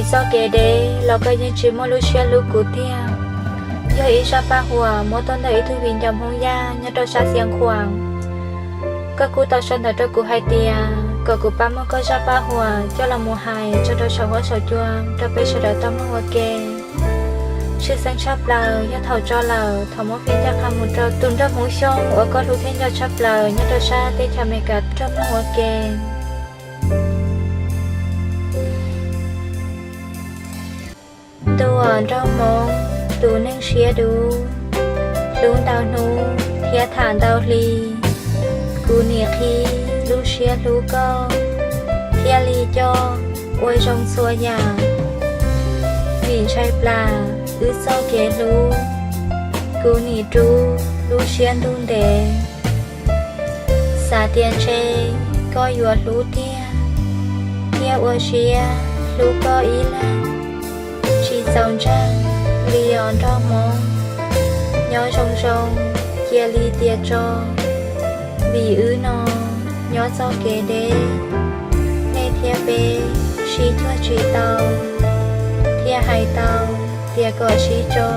Txoj kev deb los koj yeej tsis muaj lub siab hlub kuv tiag. Yog ib zaj paj huam muab tuaj ntawm ib tug viv ncaus Hmoob Yaj nyob rau sab Xiav Khuam. Koj kuj tau sau ntawv rau kuv hais tias kom kuv pab muab koj zaj paj huam coj los mus hais tso rau saum huab saum cua rau peb sawv daws tau mloog ua ke. Tshwj xeeb tshaj plaws yog thaum tso lawm thov muab fij ncaj qha mus rau tus nraug Hmoob Xyooj uas koj hlub thiab nco tshaj plaws nyob rau sab teb chaws Amelikas rau mloog ua ke. Ntuj aw nraug Hmoob, tus neeg siab dub, hlub ntau hnub thiab tham ntau hli, kuv nim qhib lub siab hlub koj thiaj li coj ua zoo txhua yam. Vim ntshai plam wb txoj kev hlub, kuv nim rub lub siab ntuj ntev. Xav tias ntshe koj yuav hlub tiag, thiaj ua siab hlub koj ib leeg. Tsis txaus ntseeg li os nraug Hmoob, nyob zoo zoo cia li tias tso. Vim wb no nyob txoj kev deb, nej thiab peb sib cuag tsis tau, thiaj hais tau tias kom sib tso.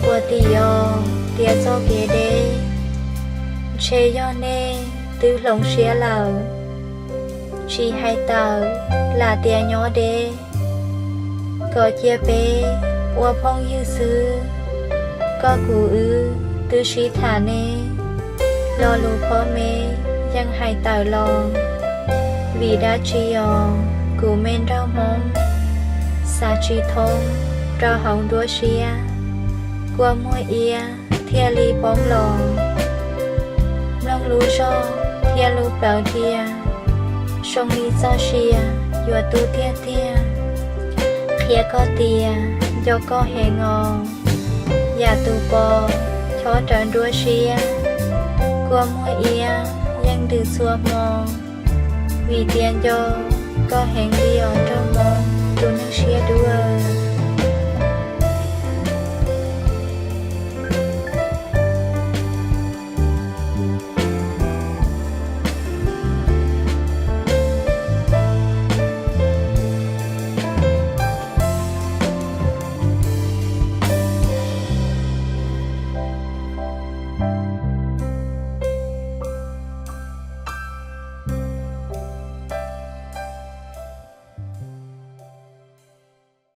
Puas tim os tias txoj kev deb, ntshe yog nej twb hloov siab lawm. Tsis hais tawm lam tias nyob deb, kom cia peb ua phooj ywg xwb. Koj kuv wb twb sib tham ne, lo lus phob me yeej hais tawm los. Vim dab tsi os kuv me nraug Hmoob, xav tsis thoob rau hauv nruab siab, kua muag iab thiaj li poob los. Mloog lub zog thiab lub plawv dhia, zoo li txoj sia yuav tu tiag tiag. Qhia koj tias nco koj heev os, yam tus pos chob rawv nruab siab, kua muag iab yeej ntws txhua hmo. Vim tias nco koj heev li os nraug Hmoob, tus neeg siab dub aw.